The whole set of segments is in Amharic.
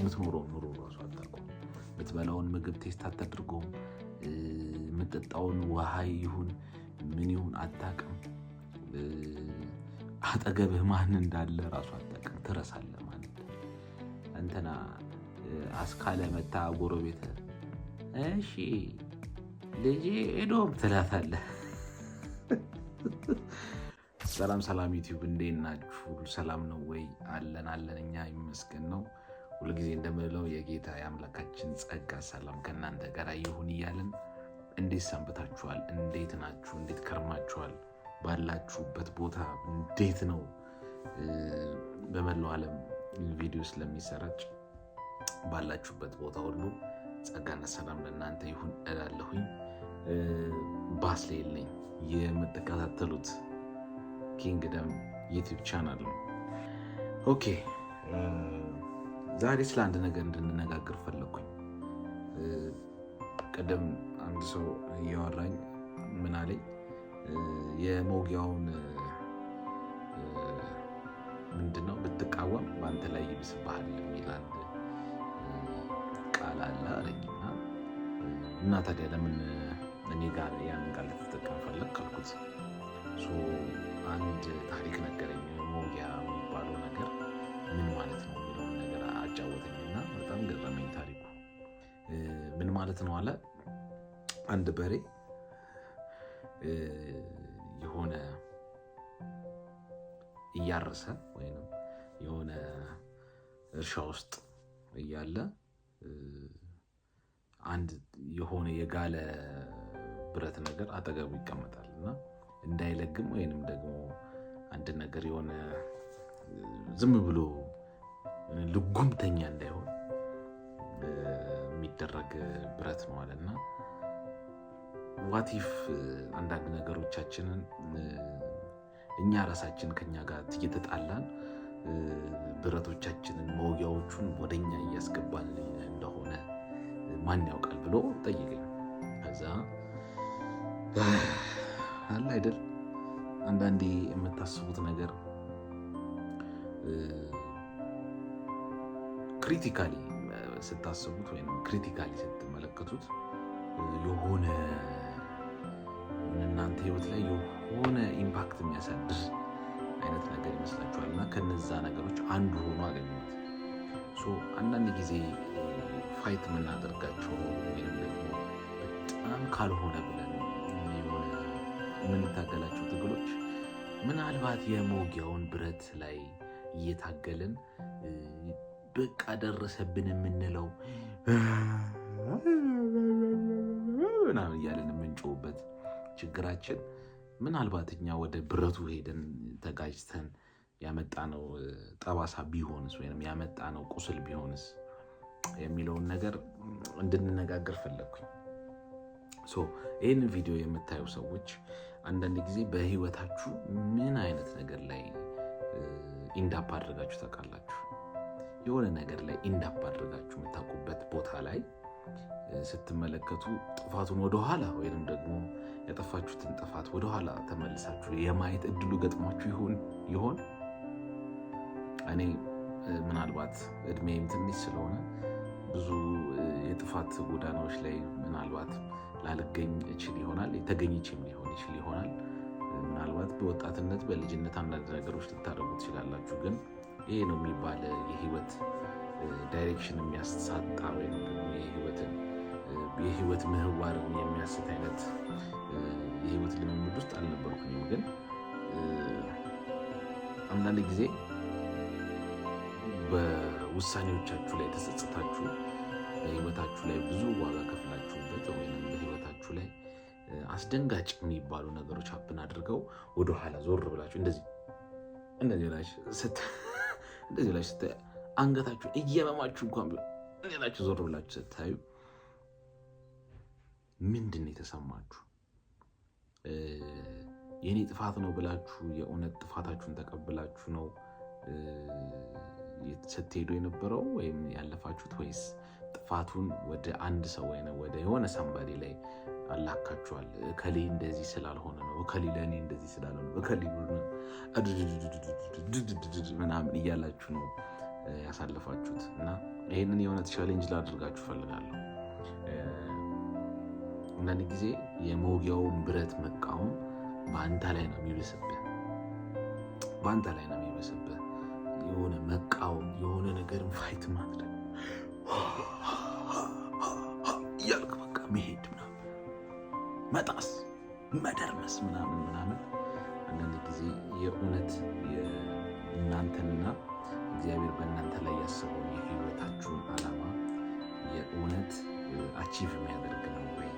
የምትኖረው ኑሮ ራሱ አታውቀውም። የምትበላውን ምግብ taste አታደርገውም። የምትጠጣውን ውሃ ይሁን ምን ይሁን አታውቅም። አጠገብህ ማን እንዳለ ራሱ አታውቅም። ትረሳለህ ማለት እንትና አስካለ መታ ጎረቤት እሺ ልጄ ኤዶም ትላታለህ። ሰላም ሰላም ዩቲዩብ እንዴት ናችሁ? ሁሉ ሰላም ነው ወይ? አለን አለን፣ እኛ ይመስገን ነው። ሁልጊዜ እንደምንለው የጌታ የአምላካችን ጸጋ ሰላም ከእናንተ ጋር ይሁን እያልን እንዴት ሰንብታችኋል? እንዴት ናችሁ? እንዴት ከርማችኋል? ባላችሁበት ቦታ እንዴት ነው? በመላው ዓለም ቪዲዮ ስለሚሰራጭ ባላችሁበት ቦታ ሁሉ ጸጋና ሰላም ለእናንተ ይሁን እላለሁኝ። ባስሌል ነኝ። የምትከታተሉት Kingdom YouTube channel ነው። Okay፣ ዛሬ ስለ አንድ ነገር እንድንነጋገር ፈለግኩኝ። ቅድም አንድ ሰው እያወራኝ ምን አለኝ፣ የመውጊያውን ምንድነው ብትቃወም በአንተ ላይ ይብስብሃል የሚል አንድ ቃል አለ አለኝና እና ታዲያ ለምን እኔ ጋር ያንን ቃል ልትጠቀም ፈለግ አልኩት። አንድ ታሪክ ነገረኝ። መውጊያ የሚባለው ነገር ምን ማለት ነው የሚለውን ነገር አጫወተኝ እና በጣም ገረመኝ ታሪኩ። ምን ማለት ነው አለ። አንድ በሬ የሆነ እያረሰ ወይም የሆነ እርሻ ውስጥ እያለ አንድ የሆነ የጋለ ብረት ነገር አጠገቡ ይቀመጣል እና እንዳይለግም ወይንም ደግሞ አንድ ነገር የሆነ ዝም ብሎ ልጉምተኛ እንዳይሆን የሚደረግ ብረት ነው አለ። እና what if አንዳንድ ነገሮቻችንን እኛ ራሳችን ከኛ ጋር እየተጣላን ብረቶቻችንን መውጊያዎቹን ወደኛ እያስገባን እንደሆነ ማን ያውቃል ብሎ ጠይቀኝ። ከዛ አለ አይደል አንዳንዴ የምታስቡት ነገር critically ስታስቡት ወይም critically ስትመለከቱት የሆነ እናንተ ህይወት ላይ የሆነ impact የሚያሳድር አይነት ነገር ይመስላችኋል። እና ከነዛ ነገሮች አንዱ ሆኖ አገኘሁት። አንዳንድ ጊዜ fight የምናደርጋቸው ወይም ደግሞ በጣም ካልሆነ ብለን የሆነ የምንታገላቸው ትግሎች ምናልባት የመውጊያውን ብረት ላይ እየታገልን በቃ ደረሰብን የምንለው ምናምን እያለን የምንጮህበት ችግራችን ምናልባት እኛ ወደ ብረቱ ሄደን ተጋጅተን ያመጣነው ጠባሳ ቢሆንስ ወይም ያመጣነው ቁስል ቢሆንስ የሚለውን ነገር እንድንነጋገር ፈለግኩኝ። ይህንን ቪዲዮ የምታዩ ሰዎች አንዳንድ ጊዜ በህይወታችሁ ምን አይነት ነገር ላይ end up አድርጋችሁ ታውቃላችሁ? የሆነ ነገር ላይ end up አድርጋችሁ የምታውቁበት ቦታ ላይ ስትመለከቱ ጥፋቱን ወደኋላ ወይም ደግሞ ያጠፋችሁትን ጥፋት ወደኋላ ተመልሳችሁ የማየት እድሉ ገጥሟችሁ ይሆን? እኔ ምናልባት እድሜም ትንሽ ስለሆነ ብዙ የጥፋት ጎዳናዎች ላይ ምናልባት ላልገኝ እችል ይሆናል፣ ተገኝቼም ሊሆን ይችል ይሆናል። ምናልባት በወጣትነት በልጅነት አንዳንድ ነገሮች ልታደርጉ ትችላላችሁ። ግን ይሄ ነው የሚባል የህይወት direction የሚያሳጣ ወይም ደግሞ የህይወት ምህዋርን የሚያስት አይነት የህይወት ልምምድ ውስጥ አልነበርኩኝም። ግን አንዳንድ ጊዜ በውሳኔዎቻችሁ ላይ ተጸጽታችሁ በህይወታችሁ ላይ ብዙ ዋጋ ከፍላችሁበት ወይም በህይወታችሁ ላይ አስደንጋጭ የሚባሉ ነገሮች happen አድርገው ወደኋላ ዞር ብላችሁ እንደዚህ እንደዚህ ብላችሁ አንገታችሁ እየመማችሁ እንኳን ቢሆን ሌላችሁ ዞር ብላችሁ ስታዩ ምንድን ነው የተሰማችሁ? የእኔ ጥፋት ነው ብላችሁ የእውነት ጥፋታችሁን ተቀብላችሁ ነው ስትሄዱ የነበረው ወይም ያለፋችሁት፣ ወይስ ጥፋቱን ወደ አንድ ሰው ወይ ወደ የሆነ somebody ላይ አላካችኋል? እከሌ እንደዚህ ስላልሆነ ነው፣ እከሌ ለእኔ እንደዚህ ስላልሆነ ነው፣ እከሌ ምናምን እያላችሁ ነው ያሳለፋችሁት? እና ይህንን የእውነት challenge ላድርጋችሁ እፈልጋለሁ። አንዳንድ ጊዜ የመውጊያውን ብረት መቃወም በአንተ ላይ ነው የሚብስብህ፣ በአንተ ላይ ነው የሚብስብህ። የሆነ መቃወም፣ የሆነ ነገርን fight ማድረግ እያልክ በቃ መሄድ ምናምን፣ መጣስ፣ መደርመስ ምናምን ምናምን፣ አንዳንድ ጊዜ የእውነት እናንተንና እግዚአብሔር በእናንተ ላይ ያሰበውን የህይወታችሁን ዓላማ የእውነት achieve የሚያደርግ ነው ወይ?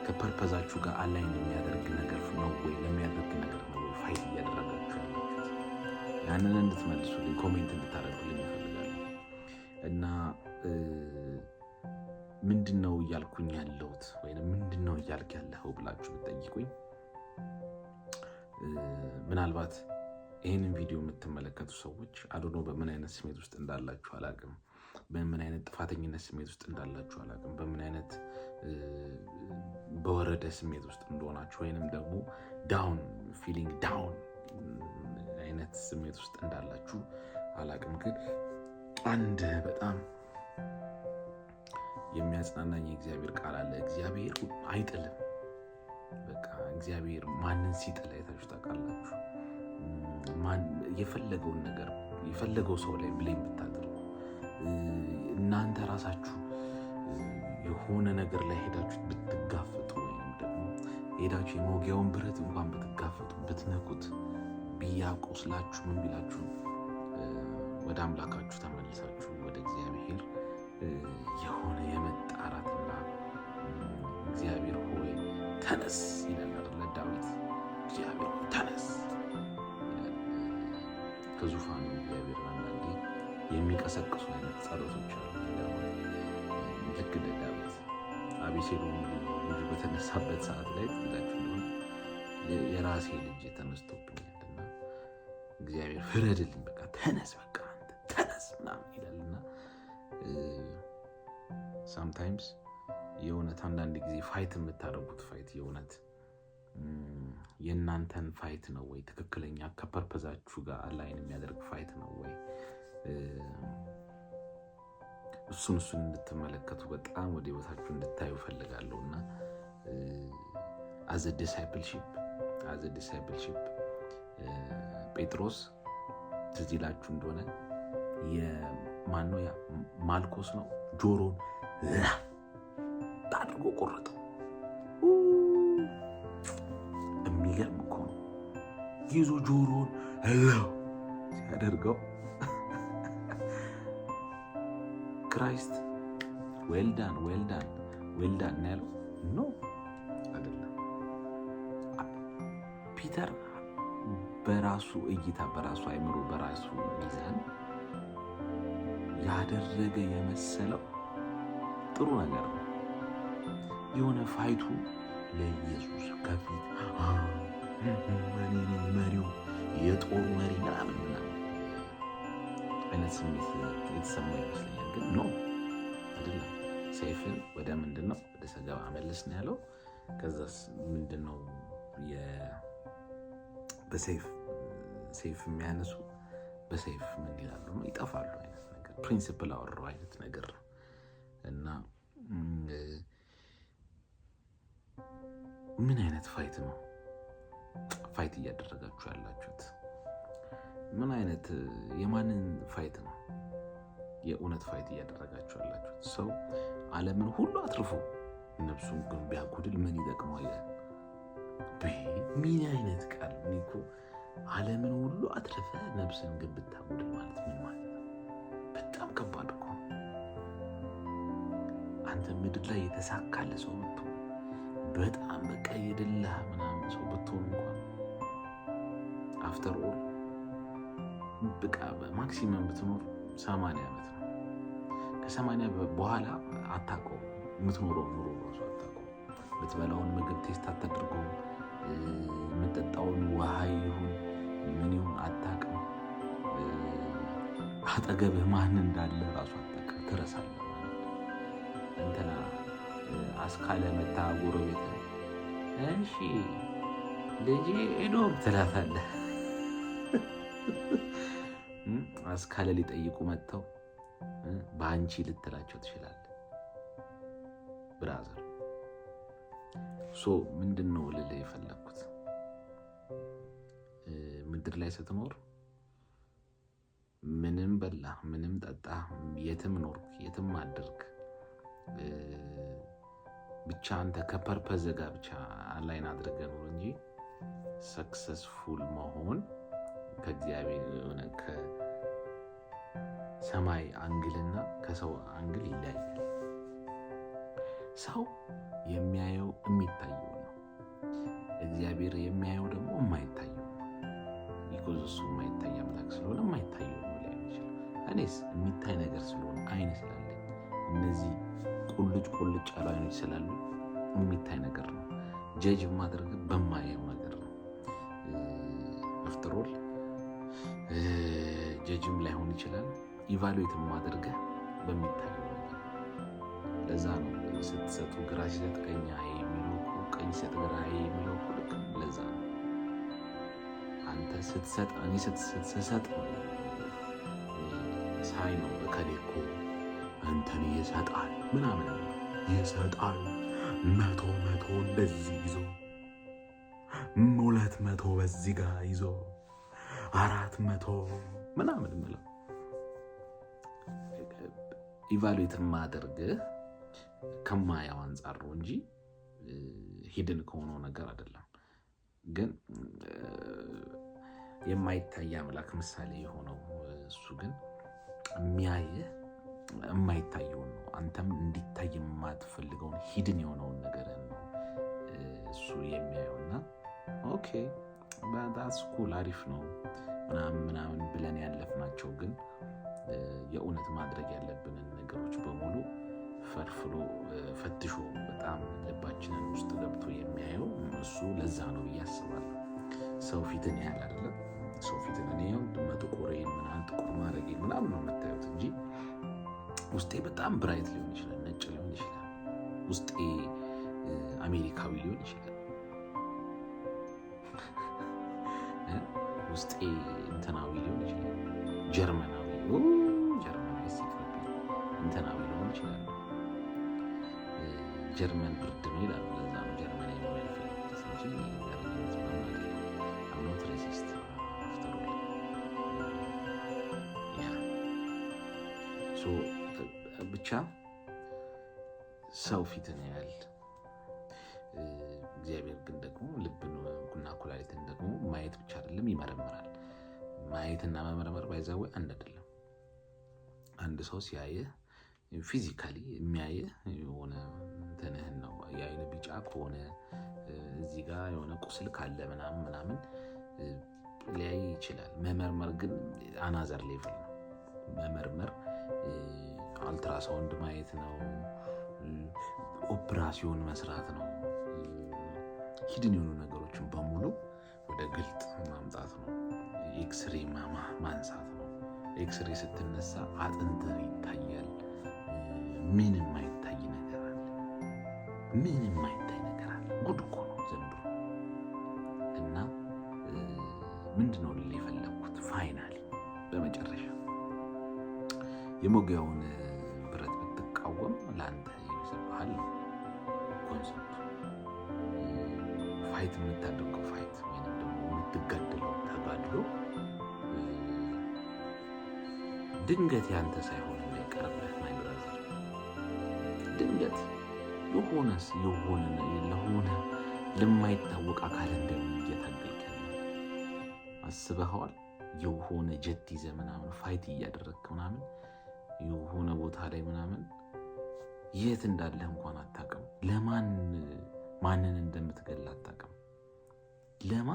ከ purpose ኣችሁ ጋር align የሚያደርግ ነገር ነው ወይ? ለሚያደርግ ነገር ነው ወይ fight እያደረጋችሁ ያላችሁት? ያንን እንድትመልሱልኝ፣ comment እንድታደርጉልኝ እፈልጋለሁ። እና ምንድን ነው እያልኩኝ ያለሁት ወይም ምንድን ነው እያልክ ያለኸው ብላችሁ ብትጠይቁኝ፣ ምናልባት ይህንን ቪዲዮ የምትመለከቱ ሰዎች I don't know በምን አይነት ስሜት ውስጥ እንዳላችሁ አላቅም። በምን አይነት ጥፋተኝነት ስሜት ውስጥ እንዳላችሁ አላቅም። በምን አይነት በወረደ ስሜት ውስጥ እንደሆናችሁ ወይንም ደግሞ down feeling down አይነት ስሜት ውስጥ እንዳላችሁ አላቅም። ግን አንድ በጣም የሚያጽናናኝ የእግዚአብሔር ቃል አለ። እግዚአብሔር አይጥልም። በቃ እግዚአብሔር ማንን ሲጥል አይታችሁ ታውቃላችሁ? የፈለገውን ነገር የፈለገው ሰው ላይ blame ብታደርጉ፣ እናንተ ራሳችሁ የሆነ ነገር ላይ ሄዳችሁ ብትጋፈጡ ወይም ደግሞ ሄዳችሁ የመውጊያውን ብረት እንኳን ብትጋፈጡ፣ ብትነኩት፣ ቢያቆስላችሁ፣ ምን ቢላችሁ፣ ወደ አምላካችሁ ተመልሳችሁ ወደ እግዚአብሔር የሆነ የመጣራትና እግዚአብሔር ሆይ ተነስ ይላል አይደለ ዳዊት? እግዚአብሔር ሆይ ተነስ ይላል። ከዙፋኑ እግዚአብሔር አንዳንዴ የሚቀሰቅሱ አይነት ጸሎቶች አሉ። ልክ እንደ ዳዊት አቤሴሎም ልጁ በተነሳበት ሰዓት ላይ ትላችሁ እንደሆነ የራሴ ልጅ ተነስቶብኛል እና እግዚአብሔር ፍረድልኝ፣ በቃ ተነስ፣ በቃ አንተ ተነስ ምናምን ይላል። እና sometimes የእውነት አንዳንድ ጊዜ fight የምታደርጉት fight የእውነት የእናንተን fight ነው ወይ? ትክክለኛ ከ purpose ኣችሁ ጋር align የሚያደርግ fight ነው ወይ? እሱን እንድትመለከቱ፣ በጣም ወደ ህይወታችሁ እንድታዩ እፈልጋለሁ። እና as a discipleship ጴጥሮስ ትዝ ይላችሁ እንደሆነ፣ የማነው ያ ማልኮስ ነው፣ ጆሮን አድርጎ ቆረጠው። የሚገርም እኮ ነው። ይዞ ጆሮን ሲያደርገው Christ "Well done, well done, well done" ያለው no አይደለም። ፒተር በራሱ እይታ፣ በራሱ አይምሮ፣ በራሱ ሚዛን ያደረገ የመሰለው ጥሩ ነገር ነው። የሆነ fight ኡ ለኢየሱስ ከፊት እኔ ነኝ መሪው፣ የጦሩ መሪ ምናምን ምናምን አይነት ስሜት የተሰማው ይመስለኛል። ግን no፣ አይደለም። ሰይፍን ወደ ምንድን ነው፣ ወደ ሰገባ መልስ ነው ያለው። ከዛስ ምንድን ነው? በሰይፍ ሰይፍ የሚያነሱ በሰይፍ ምን ይላሉ ነው፣ ይጠፋሉ አይነት ነገር፣ principle አወራው አይነት ነገር ነው። እና ምን አይነት fight ነው fight እያደረጋችሁ ያላችሁት? ምን አይነት የማንን fight ነው የእውነት fight እያደረጋችሁ ያላችሁት? ሰው ዓለምን ሁሉ አትርፎ ነፍሱን ግን ቢያጎድል ምን ይጠቅመዋል ይላል። ምን አይነት ቃል እኮ! ዓለምን ሁሉ አትርፈህ ነፍስን ግን ብታጎድል ማለት ምን ማለት ነው? በጣም ከባድ እኮ። አንተ ምድር ላይ የተሳካልህ ሰው ብትሆን፣ በጣም በቃ የደላህ ምናምን ሰው ብትሆን እንኳን፣ after all በቃ maximum ብትኖር 80 ዓመት ነው። ከ80 በኋላ አታውቀውም። የምትኖረው ኑሮ ራሱ አታውቀውም። የምትበላውን ምግብ taste አታደርገውም። የምትጠጣውን ውሃ ይሁን ምን ይሁን አታውቅም። አጠገብህ ማን እንዳለ ራሱ አታውቅም። ትረሳለህ ማለት ነው። እንትና አስካለ መታ ጎረቤት፣ እሺ ልጄ ኤዶም ትላታለህ። አስካለ ሊጠይቁ መጥተው በአንቺ ልትላቸው ትችላለህ። Brother፣ so ምንድን ነው ልልህ የፈለግኩት፣ ምድር ላይ ስትኖር ምንም በላ፣ ምንም ጠጣ፣ የትም ኖርክ፣ የትም አደርክ፣ ብቻ አንተ ከ purpose ጋር ብቻ align አድርገህ ኑር እንጂ successful መሆን ከእግዚአብሔር የሆነ ከሰማይ angle ና ከሰው angle ይለያያል። ሰው የሚያየው የሚታየው ነው። እግዚአብሔር የሚያየው ደግሞ የማይታየው ነው። Because እሱ የማይታይ አምላክ ስለሆነ የማይታየው ነው ሊያይ ይችላል። እኔስ የሚታይ ነገር ስለሆነ፣ አይን ስላለኝ፣ እነዚህ ቁልጭ ቁልጭ ያሉ አይኖች ስላሉ የሚታይ ነገር ነው። Judge የማደርግ በማየው ነገር ነው። After all judge ም ላይሆን ይችላል። Evaluate የማደርገህ በሚታየው ነገር። ለዛ ነው ስትሰጡ ግራ ሲሰጥ ቀኝ የሚለው፣ ቀኝ ሲሰጥ ግራ የሚለው እኮ ልክ ለዛ ነው። አንተ ስትሰጥ፣ እኔ ስትሰጥ ሳይ ነው እከሌ እኮ እንትን ይሰጣል ምናምን ይሰጣል፣ 100 100 እንደዚህ ይዞ፣ 200 በዚህ ጋር ይዞ፣ 400 ምናምን ምለው evaluate ማደርግህ ከማያው አንጻር ነው እንጂ hidden ከሆነው ነገር አይደለም። ግን የማይታይ አምላክ ምሳሌ የሆነው እሱ ግን የሚያየህ የማይታየውን ነው። አንተም እንዲታይ የማትፈልገውን hidden የሆነውን ነገርን ነው እሱ የሚያየው። እና okay, that's cool፣ አሪፍ ነው ምናምን ምናምን ብለን ያለፍናቸው ግን የእውነት ማድረግ ያለብንን ነገሮች በሙሉ ፈልፍሎ፣ ፈትሾ፣ በጣም ልባችንን ውስጥ ገብቶ የሚያየው እሱ ለዛ ነው ብዬ አስባለሁ። ሰው ፊትን ያህል አይደለም። ሰው ፊትን እኔ መጥቆሬን ምናምን ጥቁር ማድረጌን ምናምን ነው የምታዩት እንጂ ውስጤ በጣም bright ሊሆን ይችላል፣ ነጭ ሊሆን ይችላል። ውስጤ አሜሪካዊ ሊሆን ይችላል። ውስጤ እንትናዊ ሊሆን ይችላል። ጀርመናዊ፣ ጀርመናዊ ሲቅርብኝ እንትናዊ ሊሆን ይችላል። ጀርመን ብርድ ነው ይላሉ። ለዛ ነው ጀርመናዊ መሆን ያልፈለኩት እንጂ ዘረኝነት ምናምን አይደለም። I'm not racist after all። Yeah፣ so ብቻ ሰው ፊትን ያያል። እግዚአብሔር ግን ደግሞ ልብን እና ኩላሊትን ደግሞ ማየት ብቻ አይደለም፣ ይመረምራል። ማየትና መመርመር by the way አንድ አይደለም። አንድ ሰው ሲያየህ physically የሚያየህ የሆነ እንትንህን ነው። የአይን ቢጫ ከሆነ፣ እዚህ ጋር የሆነ ቁስል ካለ ምናምን ምናምን ሊያይ ይችላል። መመርመር ግን another level ነው። መመርመር አልትራሳውንድ ማየት ነው። ኦፕራሲዮን መስራት ነው። Hidden የሆኑ ነገሮችን በሙሉ ወደ ግልጥ ማምጣት ነው። ኤክስሬ ማንሳት ነው። ኤክስሬ ስትነሳ አጥንትህ ይታያል። ምን የማይታይ ነገር አለ? ምን የማይታይ ነገር አለ? ጉድ እኮ ነው ዘንድሮ። እና ምንድን ነው ልል የፈለግኩት finally በመጨረሻ የመውጊያውን ብረት ብትቃወም ለአንተ ይብስብሃል ነው concept ኡ። Fight የምታደርገው fight ወይም ደግሞ የምትጋደለው ተጋድሎ ድንገት ያንተ ሳይሆን እንዳይቀርብህ my brother። ድንገት የሆነስ የሆነ ለሆነ ለማይታወቅ አካል እንደሆነ እየታገልክ ያለ አስበኸዋል? የሆነ ጀት ይዘህ ምናምን fight እያደረግክ ምናምን የሆነ ቦታ ላይ ምናምን የት እንዳለህ እንኳን አታውቅም። ለማን ማንን እንደምትገል አታውቅም። ለማ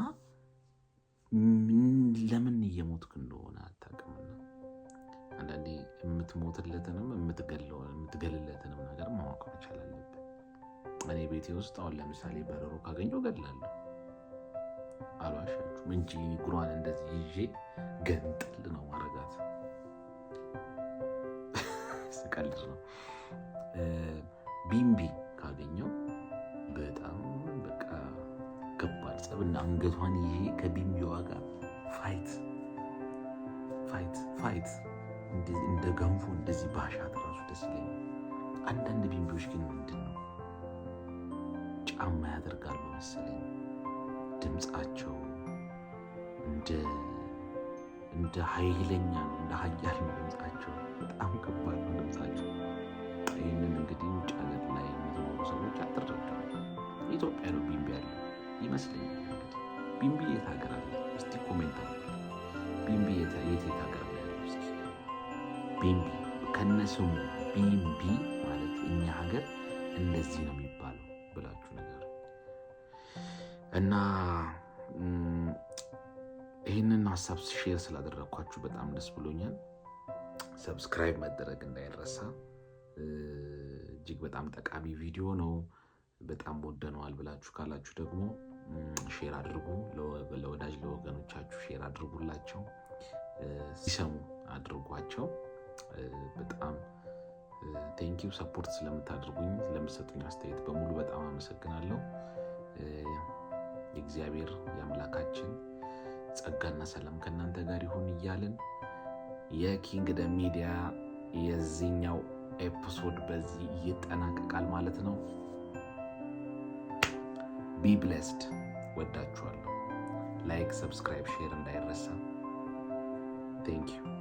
ለምን እየሞትክ እንደሆነ አታውቅምና አንዳንዴ የምትሞትለትንም የምትገልለትንም ነገር ማወቅ መቻል አለብህ። እኔ ቤቴ ውስጥ አሁን ለምሳሌ በረሮ ካገኘው እገድላለሁ። አልዋሻችሁም እንጂ እግሯን እንደዚህ ይዤ ገንጥል ነው ማረጋት። ስቀልድ ነው። ቢምቢ ካገኘው በጣም በቃ ከባድ ጸብና አንገቷን ይዤ ከቢምቢዋ ጋር fight, fight, fight። እንደ ገንፎ እንደዚህ ባሻት ራሱ ደስ ይለኛል። አንዳንድ ቢምቢዎች ግን ምንድን ነው ጫማ ያደርጋሉ መሰለኝ። ድምፃቸው እንደ ኃይለኛ ነው፣ እንደ ኃያል ነው ድምፃቸው። በጣም ከባድ ነው ድምፃቸው። ይህንን እንግዲህ ውጭ ሀገር ላይ የምትኖሩ ሰዎች አትረዱም። ኢትዮጵያ ነው ቢምቢ ያለው ይመስለኛል። እንግዲህ ቢምቢ የት ሀገር አለ? እስቲ comment አድርጉ። ቢምቢ የት የት ሀገር ነው ያለው? እስኪ ቢምቢ ከነስሙ ቢምቢ ማለት እኛ ሀገር እንደዚህ ነው የሚባለው ብላችሁ ነገር እና ይህንን ሀሳብ share ስላደረግኳችሁ በጣም ደስ ብሎኛል። Subscribe መደረግ እንዳይረሳ። እጅግ በጣም ጠቃሚ ቪዲዮ ነው። በጣም ወደነዋል ብላችሁ ካላችሁ ደግሞ share አድርጉ። ለወዳጅ ለወገኖቻችሁ share አድርጉላቸው፣ ሲሰሙ አድርጓቸው። በጣም thank you support ስለምታደርጉኝ፣ ስለምትሰጡኝ አስተያየት በሙሉ በጣም አመሰግናለሁ። የእግዚአብሔር የአምላካችን ጸጋና ሰላም ከእናንተ ጋር ይሁን እያልን የ Kingdom Media የዚህኛው episode በዚህ ይጠናቀቃል ማለት ነው። Be blessed። ወዳችኋለሁ። Like፣ subscribe፣ share እንዳይረሳ። Thank you.